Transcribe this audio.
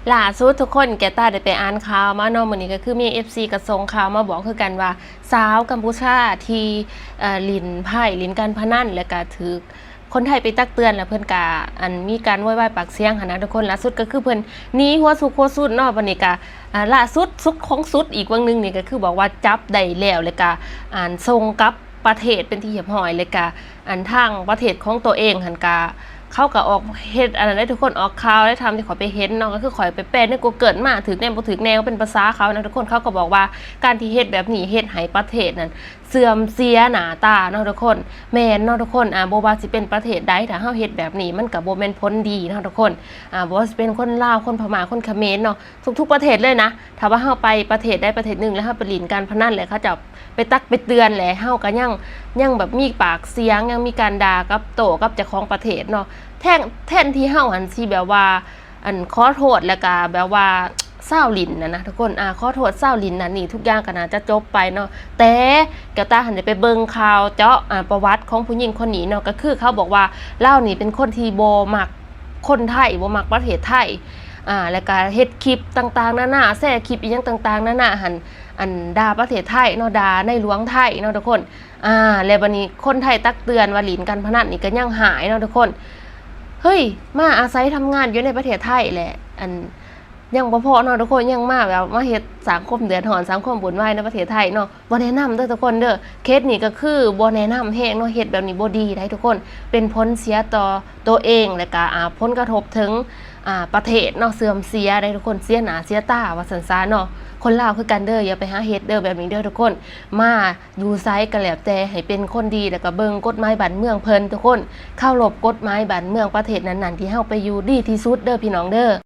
ຫຼ້າສຸດທຸກຄົນ ແກຕາໄດ້ໄປອ່ານຂ່າວມາເນາະ ມື້ນີ້ກໍຄືມີເອັຟຊີກໍສົ່ງຂ່າວມາບອກຄືກັນວ່າ ຊາວກຳປູເຈຍທີ່ ເອີ່ ຫຼິ້ນໄພ້ຫຼິ້ນການພະນັນ ແລ້ວກໍຖືກຄົນໄທໄປຕັກເຕືອນ ແລ້ວເພິ່ນກໍ ອັນ ມີການໂວຍວາຍປາກສຽງຫັ້ນນະທຸກຄົນ. ຫຼ້າສຸດກໍຄືເພິ່ນໜີຫົວຊຸກຫົວຊຸນເນາະ ບັດນີ້ກໍ ອ່າ ຫຼ້າສຸດ ສຸດຂອງສຸດອີກຫວ່າງໜຶ່ງນີ້ກໍຄືບອກວ່າຈັບໄດ້ແລ້ວ ແລ້ວກໍ ອັນ ສົ່ງກັບປະເທດເປັນທີ່ຮຽບຮ້ອຍ ແລ້ວກໍ ອັນ ທາງປະເທດຂອງຕົວເອງຫັ້ນກະ ເຂົາກະອອກເຮັດອັນນັ້ນໄດ໋ທຸກຄົນ ອອກຂ່າວໄດ໋ ຕາມທີ່ຂ້ອຍໄປເຫັນເນາະ ກໍຄືຂ້ອຍໄປແປໃນ Google ມາ ຖືກແດ່ບໍ່ຖືກແດ່ ເປັນພາສາເຂົານະທຸກຄົນ. ເຂົາກໍບອກວ່າການທີ່ເຮັດແບບນີ້ເຮັດໃຫ້ປະເທດນັ້ນເສື່ອມເສຍໜ້າຕາເນາະທຸກຄົນ. ແມ່ນເນາະທຸກຄົນ ອາ ບໍ່ວ່າຊິເປັນປະເທດໃດ ຖ້າເຮົາເຮັດແບບນີ້ມັນກະບໍ່ແມ່ນຜົນດີເນາະທຸກຄົນ. ອາ ບໍ່ວ່າຊິເປັນຄົນລາວ ຄົນພະມ້າ ຄົນຂະເໝນເນາະ ທຸກໆປະເທດເລີຍນະ ຖ້າວ່າເຮົາໄປປະເທດໃດປະເທດໜຶ່ງ ແລ້ວເຮົາໄປຫຼິ້ນການພະນັນ ແລ້ວເຂົາເຈົ້າໄປຕັກໄປເຕືອນ ແລ້ວເຮົາກໍຍັງ ຍັງແບບມີປາກສຽງ ຍັງມີການດ່າກັບໂຕ້ກັບເຈົ້າຂອງປະເທດເນາະ ແທນ ແທນທີ່ເຮົາຫັ້ນຊິແບບວ່າ ອັນ ຂໍໂທດ ແລ້ວກໍແບບວ່າຊາວຫຼິ້ນຫັ້ນນະທຸກຄົນ ອາ ຂໍໂທດຊາວຫຼິ້ນນັ້ນນີ້ ທຸກຢ່າງກໍໜ້າຈະຈົບໄປເນາະ. ແຕ່ແກ້ວຕາຫັ້ນໄດ້ໄປເບິ່ງຂ່າວເຈາະ ອາ ປະຫວັດຂອງຜູ້ຍິງຄົນນີ້ເນາະ ກໍຄືເຂົາບອກວ່າລາວນີ້ເປັນຄົນທີ່ບໍ່ມັກ ຄົນໄທ ບໍ່ມັກປະເທດໄທ ອາ ແລ້ວກະເຮັດຄລິບຕ່າງໆນານາ ແຊຄລິບອີ່ຫຍັງຕ່າງໆນານາຫັ້ນ ອັນ ດ່າປະເທດໄທເນາະ ດ່າໃນຫຼວງໄທເນາະທຸກຄົນ. ອາ ແລ້ວບັດນີ້ຄົນໄທຕັກເຕືອນວ່າຫຼິ້ນການພະນັນນີ້ກໍຍັງຮ້າຍເນາະທຸກຄົນ. ເຮີ້ຍ ມາອາໄສທຳງານຢູ່ໃນປະເທດໄທແຫຼະ ອັນ ຍັງບໍ່ພໍເນາະທຸກຄົນ ຍັງມາແບບມາເຮັດສ້າງຄວາມເດືອດຮ້ອນ ສ້າງຄວາມວຸ່ນວາຍໃນປະເທດໄທເນາະ. ບໍ່ແນະນຳເດີທຸກຄົນເດີ ເຂດນີ້ກໍຄືບໍ່ແນະນຳແຮງເນາະ ເຮັດແບບນີ້ບໍ່ດີໃດ໋ທຸກຄົນ ເປັນຜົນເສຍຕໍ່ຕົວເອງ ແລ້ວກະ ອາ ຜົນກະທົບເຖິງ ອາ ປະເທດເນາະ ເສື່ອມເສຍໄດ໋ທຸກຄົນ ເສຍໜ້າເສຍຕາວ່າຊັ້ນຊະເນາະ. ຄົນລາວຄືກັນເດີ ຢ່າໄປຫາເຮັດເດີ ແບບນີ້ເດີທຸກຄົນ ມາຢູ່ໃສກໍແລ້ວແຕ່ ໃຫ້ເປັນຄົນດີ ແລ້ວກະເບິ່ງກົດໝາຍບ້ານເມືອງເພິ່ນທຸກຄົນ ເຄົາລົບກົດໝາຍບ້ານເມືອງປະເທດນັ້ນໆ ທີ່ເຮົາໄປຢູ່ ດີທີ່ສຸດເດີພີ່ນ້ອງເດີ.